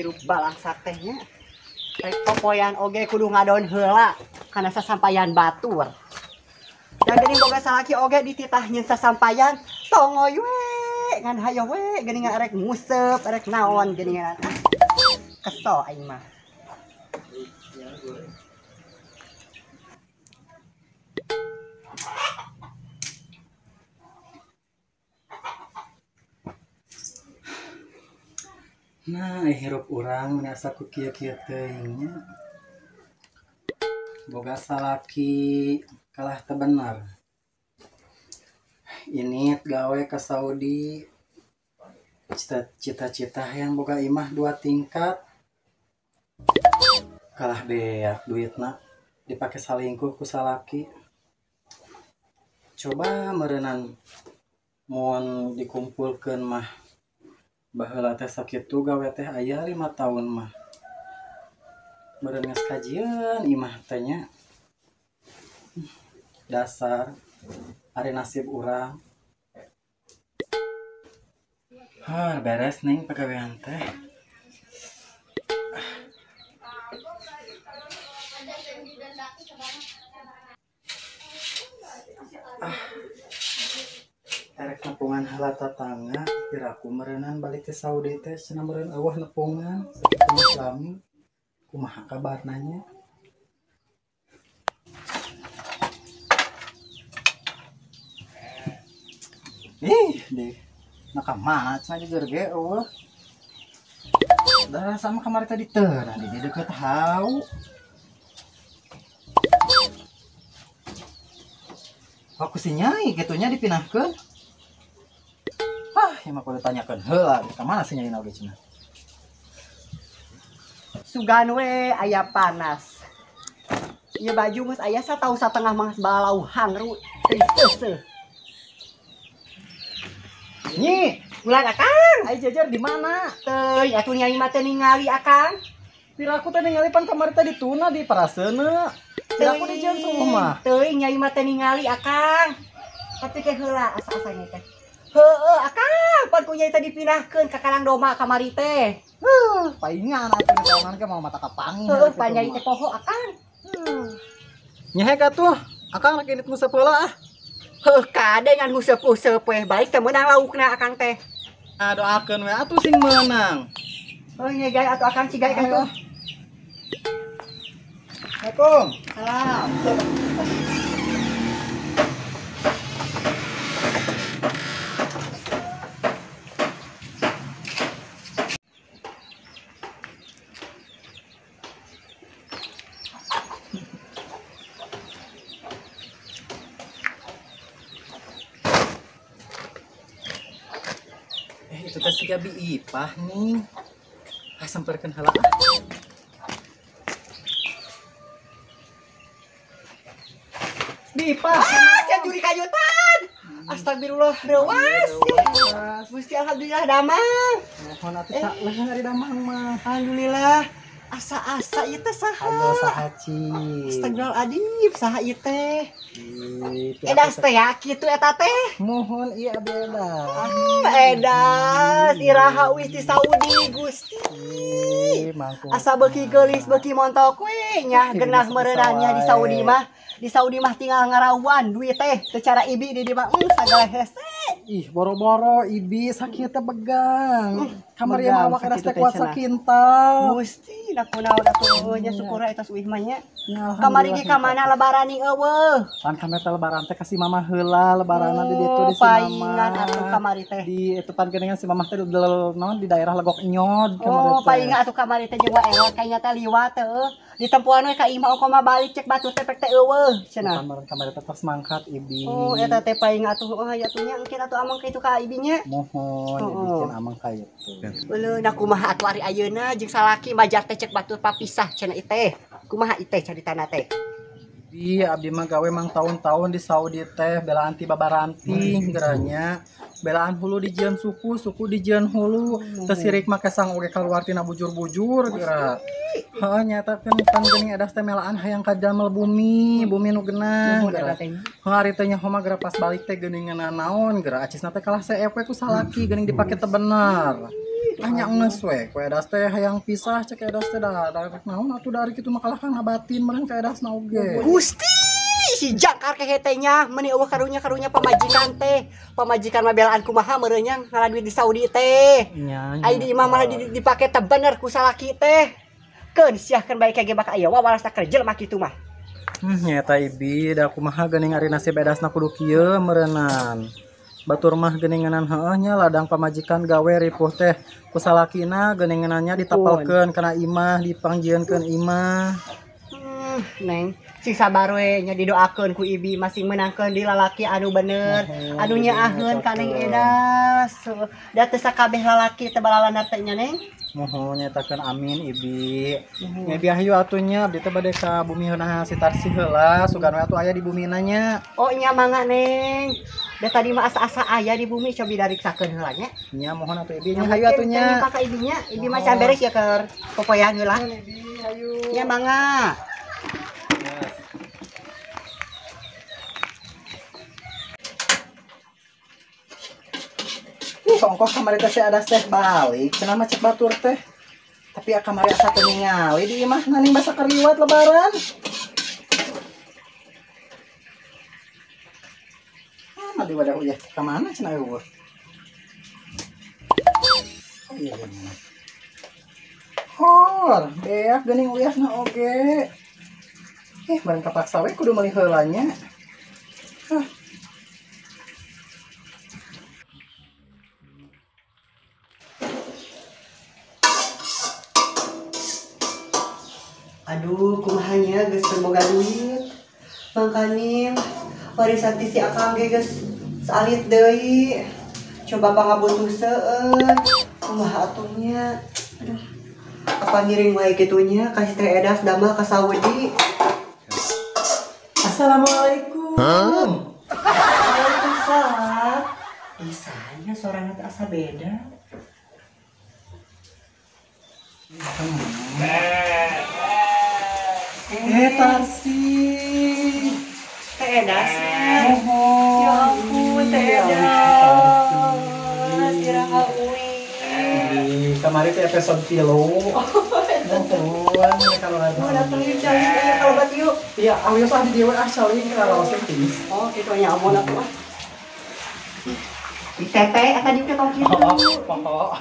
Hirup balangsak teh nya. Rek popoyan oge kudu ngadon heula kana sasampayan batur. Da geuning boga salaki oge dititah nyeun sasampayan tongoy we ngan hayoh we geuning arek nguseup arek naon geuningan. Ah, kesel aing mah. Nah, hirup urang meni asa ku kieu-kieu teuing nya. Boga salaki kalah teu bener. Ini gawe ka Saudi. Cita-cita yang boga imah 2 tingkat. Kalah beak duitna dipake salingkuh ku salaki. Coba meureunan mun dikumpulkeun mah baheula teh sakitu gawe teh aya 5 tahun mah. Meureun geus kajieun imah teh nya. Dasar ari nasib urang. Hah, beres ning pagawean teh. Ah. Erek nepungan heula tatangga, piraku meureunan balik ke Saudi teh cenah meureun eueuh nepungan sakitu mah lami. Kumaha kabarna nya? Ih, deh. Nah ka mana cenah jujur ge eueuh. Darah sama kamari tadi teu, nah di deukeut hau. Aku si nyai gitunya dipinahkeun. Ah, ieu mah kudu tanyakeun heula, ka mana si nyai oge cenah. Sugan we aya panas. Ieu baju geus aya sataun satengah mah balalauhang ru teu. Nyi, ulah akang. Ai jajar di mana? Teuing atuh nyai mah teu ningali akang. Piraku teh ningali pan kamari teh dituna di paraseuna. Piraku di jeung sungguh mah. Teuing nyai mah teu ningali akang. Tapi ke heula asa-asa nyai teh. Heueuh akang, pan ku nyai teh dipinahkeun ka Karang Doma kamari teh. Heuh, paingan atuh ditawangan ke mau mata kapangi. Heueuh, pan nyai teh poho akang. Nyehek atuh, akang rek indit nguseup heula ah. Heuh, kade ngan nguseup-useup we baik teh meunang laukna akang teh. Nah, doakeun we atuh sing meunang. Heuh, nyai gae atuh akang cigae ka tuh. Assalamualaikum. Salam. Itu teh si Gabi Ipah nih. Ah, samperkeun heula. Ipah. Ah, sia juri kayutan. Astagfirullah, reuas. Gusti alhamdulillah damang. Mohon atuh tak leungeun ari damang mah. Alhamdulillah. Asa-asa ieu teh saha? Halo saha ci. Astagfirullahaladzim, saha ieu teh? Edas teh ya kitu eta teh. Mohon ieu abdi edas. Edas iraha uih ti Saudi Gusti. Asa beuki geulis beuki montok we nya genah meureunannya di Saudi mah. Di Saudi mah tinggal ngarawan duit teh secara ibi di dieu mah sagala hese. Ih, boro-boro ibi sakieu teh begang. Kamari mah awak edas teh kuat sakintal. Gusti, da kunaon atuh nya syukur eta uih mah nya. Kamari ge ka mana lebaran nih eueuh. Pan kamari teh lebaran teh ka si mamah heula, lebaranna di ditu di si mamah. Paingan atuh kamari teh. Di itu pan geuningan si mamah teh naon di daerah Legok Nyod kamari teh. Oh, paingan atuh kamari teh jeung wae kayaknya teh liwat heueuh. Ditempuan we ka imah ongko mah balik cek batur teh pek teh eueuh cenah. Kamari teh tos mangkat ibi. Oh, eta teh paingan atuh oh aya atuh nya engke atuh amang ka itu ka ibinya. Mohon bikin amang ka itu. Eueuh, da kumaha atuh ari ayeuna jeung salaki majar teh cek batur papisah cenah teh. Kumaha iteh caritana teh? Iya, abdi mah gawe mang tahun-tahun di Saudi teh belaan ti babaranting geranya. Belaan hulu dijieun suku, suku dijieun hulu. Teu sirik make sang oge kaluar tina bujur-bujur geura. Heeh, nyata kan pan geuning edas teh melaan hayang ka damel bumi, bumi nu genah geura. Heuh, ari teh nyaho mah geura pas balik teh geuningan naon geura acisna teh kalah seep we ku salaki geuning dipake teu bener. Nya geus we, ku Edas teh hayang pisah cek Edas teh da rek naon atuh dari kitu mah kalah kan ngabatin meureun ka Edasna oge. Gusti, si jangkar kehe teh nya meuni eueuh karunya-karunya pamajikan teh. Pamajikan mah belaan kumaha meureun nya ngala duit di Saudi teh. Nya. Ai di imah malah dipake teh bener ku salaki teh. Keun siahkeun bae kage bakal aya wawalas teh kerja mah kitu mah. Nyata Ibi da kumaha geuning ari nasib Edasna kudu kieu meureunnan. Batur mah geuninganan heueuh nya ladang pamajikan gawe ripuh teh ku salakina geuninganannya ditapalkeun kana imah dipangjieunkeun imah. Neng, sing sabar we nya didoakeun ku Ibi masing menangkeun di lalaki anu bener, anu nyaaheun ka Neng Edas. Da teu sakabeh lalaki teh balalana teh nya Neng. Muhun nyatakeun amin Ibi. Nya Ibi hayu atuh nya abdi teh bade ka bumi heuna si Tarsi heula, sugan we atuh aya di bumina nya. Oh nya mangga Neng. Da tadi mah asa-asa aya di bumi cobi dariksakeun heula nya. Nya mohon atuh Ibi nya hayu atuh nya. Nya ka Ibi nya, Ibi mah can beres ya keur popoean heula. Ibi hayu. Nya mangga. Ongkoh kamari teh si Adas teh balik cenah mah cek batur teh. Tapi kamari asa teu ningali di imah naning basa kariwat lebaran. Ah, mah di wadah uyah ka mana cenah eueuh. Oh iya iya. Hor, beak geuning uyahna oge. Bareng kapaksa we kudu meuli heula nya. Hah. Aduh, kumaha nya geus teu boga duit. Mangkaning warisan ti si Akang ge geus salit deui. Coba pangabutuh seueur. Kumaha atuh nya? Aduh. Apa ngiring wae kitu nya ka si Teh Edas damel ka Saudi. Assalamualaikum. Waalaikumsalam. Isanya sorana teh asa beda. Tarsi. Teh Edas. Ya ampun, Teh Edas. Iraha uwi. Kamari teh episode 3. Mohon kalau ada. Oh, datang yuk calik aya kalau bat yuk. Iya, awios ah di dieu ah calik karaoke tiis. Oh, kitu nya ampun atuh ah. Di teteh eta dieu tong kitu. Oh.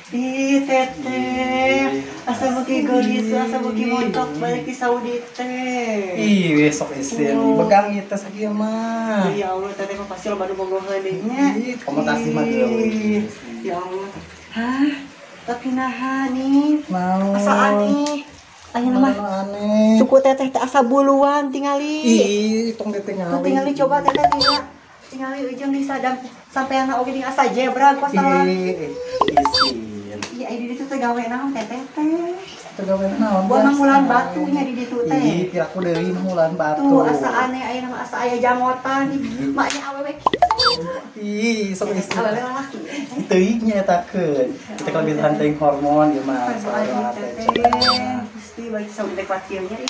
Ih, teteh, asa beuki geulis, asa beuki montok balik di Saudi teh. Ih, sok isin, begang ieu teh sakieu mah. Ya Allah, teteh mah pasti loba nu bogoheun deui nya. Ih, komo Tarsi mah geulis. Ya Allah. Hah? Tapi naha nih? Naon? Asa aneh. Ayeuna mah aneh. Suku teteh teh asa buluan tingali. Ih, tong ditingali. Tingali coba teteh tinggal. Tingali ujung di sadam sampeanna oge ding asa jebra kos Ih, isin. Iya, di ditu teh gawe naon teteh teh? Teh gawe naon? Buat mangulan batunya di ditu teh. Ih, piraku deui mangulan batu. Tuh asa aneh aya mah asa aya jangotan. Maknya awewe kieu. Ih, sok isin. Awewe lalaki. Teuing nya eta keun. Kita kelebihan teuing hormon ieu mah. Teteh. Gusti bagi Saudi teh kuat kieu nya ih.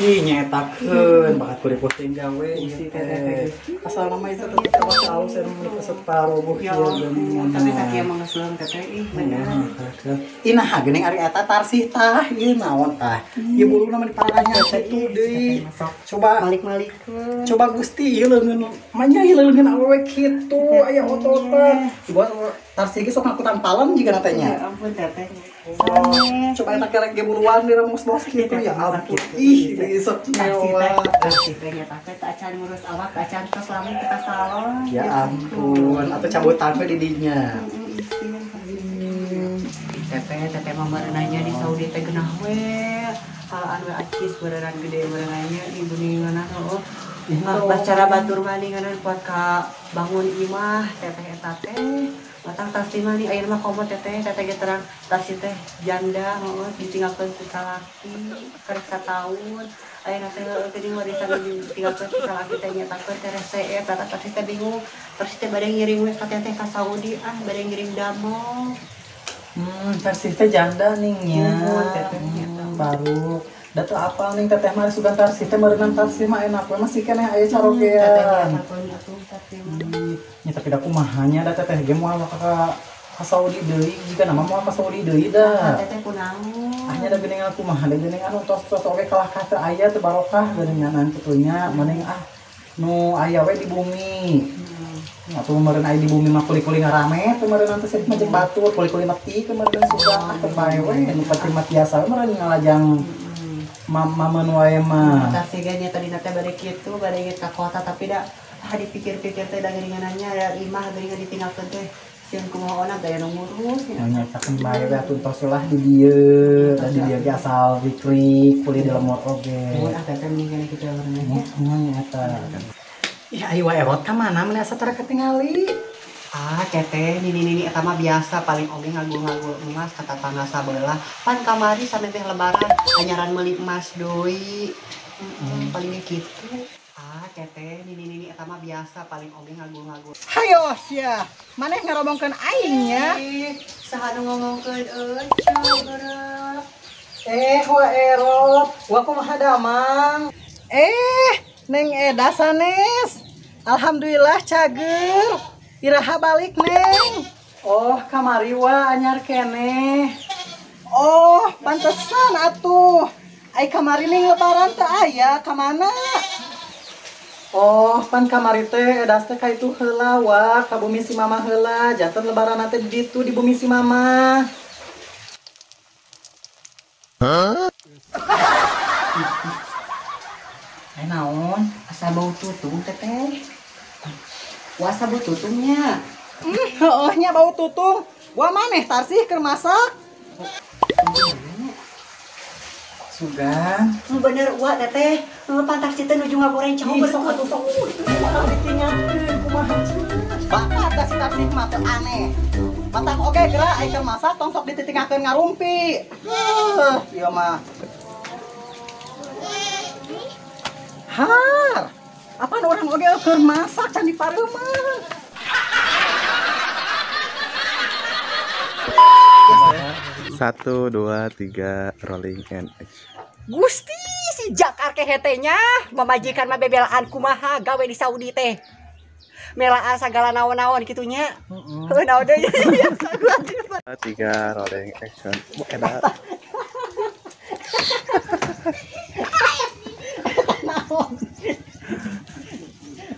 Ih, nyetakeun bakat ku diposting gawe Gusti teteh. Asal nama itu tetep bakal alus anu mun kesep paroboh Ya ampun, tapi sakieu mah geus leueng teteh ih bener. Ih nah geuning ari eta Tarsih tah, ieu naon tah? Ieu buluna mah diparanya kitu deui. Coba malik-malikeun. Coba Gusti ieu leungeun manya ieu leungeun awewe kitu aya ototan. Buat Tarsih ge sok ngakutan palem jiga na teh nya. Ya ampun teteh. Coba eta kelek ge buruan di ramos-mos kitu ya ampun. Ih, sok mewah. Tarsih teh nya teh acan ngurus awak, acan tos lamun kita salon. Ya ampun, atau cabutan we di dinya. Teteh, teteh mah meureunanya di Saudi teh geunah we. Halaan we acis beureunan gede meureunanya di buninganna heueuh. Bacara batur mah ninganan kuat ka bangun imah teteh eta teh. Matang Tarsi mah nih ayeuna mah komo teteh, teteh ge terang Tarsi teh janda heueuh ditinggalkeun ku salaki karek sataun. Ayeuna teh heueuh geuning warisan ditinggalkeun ku salaki teh nyatakeun teh rese eta Tarsi teh bingung. Tarsi teh bade ngiring we ka teteh ka Saudi ah bade ngiring damel. Tarsi teh janda ning nya. Teteh nya baru. Da teu apal ning teteh mah sugan Tarsih teh meureunnan Tarsih mah enak we masih keneh aya carogean. Nya tapi da kumaha nya da teteh ge moal ka Saudi deui jika nama moal ka Saudi deui da. Teteh kunaon? Nya da geuningan kumaha da geuningan tos-tos oge kalah ka teu aya teu barokah geuningan kitu nya mending ah nu aya we di bumi. Atuh meureun aya di bumi mah kuli-kuli ngarame teu meureun teh sedih mah jeung batur kuli-kuli mati teu meureun sugan ah teu bae we nu penting mah tiasa we meureun ngalajang mamen wae mah. Tarsih ge nya tadina teh bade kitu bade ge ka kota tapi da ah dipikir-pikir teh da geuninganna da imah geuningan ditinggalkeun teh sieun kumaha ona daya nu ngurus nya nyatakeun bae we atuh tos lah di dieu da di dieu ge asal rikrik kuli di lemot oge. Mun ah teteh mending kitu urang nya eta. Ih ayo wae erot ka mana mun asa tara katingali. Ah teteh nini-nini eta mah biasa paling oge ngagul-ngagul emas ka tatangga sabelah. Pan kamari samemeh lebaran anyaran meuli emas deui. Paling ge kitu. Ah teteh nini-nini eta mah biasa paling oge ngagul-ngagul. Hayo sia, maneh ngaromongkeun aing nya. Saha nu ngomongkeun euy geureuh. Wa erot, wa kumaha damang? Neng Eda sanes. Alhamdulillah cager. Iraha balik neng. Oh kamari wa anyar keneh. Oh pantesan atuh. Ai kamari ning lebaran teu aya ka mana? Oh pan kamari teh edas teh ka itu heula wa ka bumi si mama heula. Janten lebaran teh di ditu di bumi si mama. Hah? Ai naon? Asa bau tutung teteh. Wasa bau tutungnya. Heueuh nya bau tutung. Gua maneh Tarsih keur masak. Sugan. Bener wa teteh. Pan Tarsih teh nuju ngagoreng cau bener atuh sok. Ditinggalkeun kumaha cenah. Bapak teh si Tarsih mah teu aneh. Matak oge geura ai keur masak tong sok dititinggalkeun ngarumpi. Heuh, ieu mah. Har. Apaan orang oge keur masak can dipareuman. 1, 2, 3, rolling and action. Gusti si Jakar kehete nya mamajikan mah bebelaan kumaha gawe di Saudi teh. Melaan sagala naon-naon kitu nya. Heuh naon deui. 3, rolling action. Enak. Naon.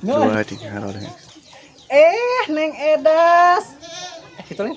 2, 3, rolling. Neng Edas. Gitu nih.